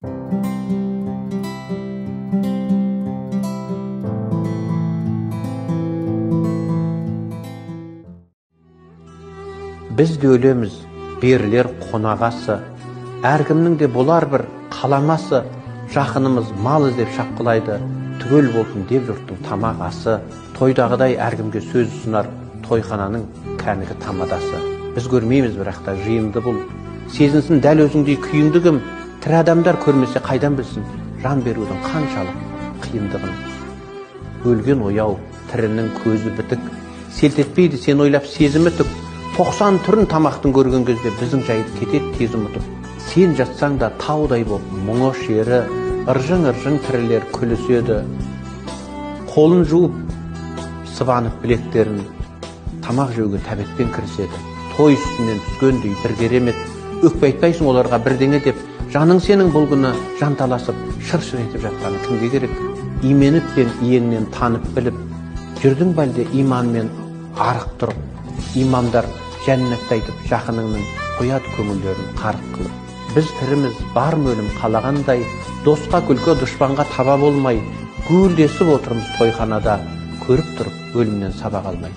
Біз де өлеміз, берілер қонағасы. Әркімнің де болар бір қаламасы. Жақынымыз мал іздеп шапқылайды, түгел болсын деп жұрттың тамақ асы. Тойдағыдай әркімге сөз ұсынар тойхананың кәнігі тамадасы. Біз көрмейміз бірақ та жиынды бұл. Сезінсін дәл өзіңдей күйіңді кім? Тірі адамдар көрмесе қайдан білсін жан берудің қаншалық қиындығын. Өлген ояу, тірінің көзі бітік, селт етпейді сен ойлап сезімі түк. 90 түрін тамақтың көрген кезде біздің жайды кетеді тез ұмытып. Сен жатсаң да таудай боп мұңы шері, ыржың-ыржың тірілер күліседі. Қолын жуып, сыбанып білектерін, тамақ жеуге тәбетпен кіріседі. Той үстінен түскендей бір керемет, өкпе айтпайсың оларға бірдеңе деп, жаның сенің бұл күні жанталасып, шыр-шыр етіп жатқаны кімге керек? Именіп пен иеңнен танып біліп, жүрдің бе әлде иманмен арық тұрып? Имамдар жәннатты айтып, жақыныңның қояды көңілдерін қарық қылып. Біз тіріміз, бар өлім қалағандай, досқа күлкі, дұшпанға таба болмай, гуілдесіп отырмыз тойханада, көріп тұрып өлімнен сабақ алмай.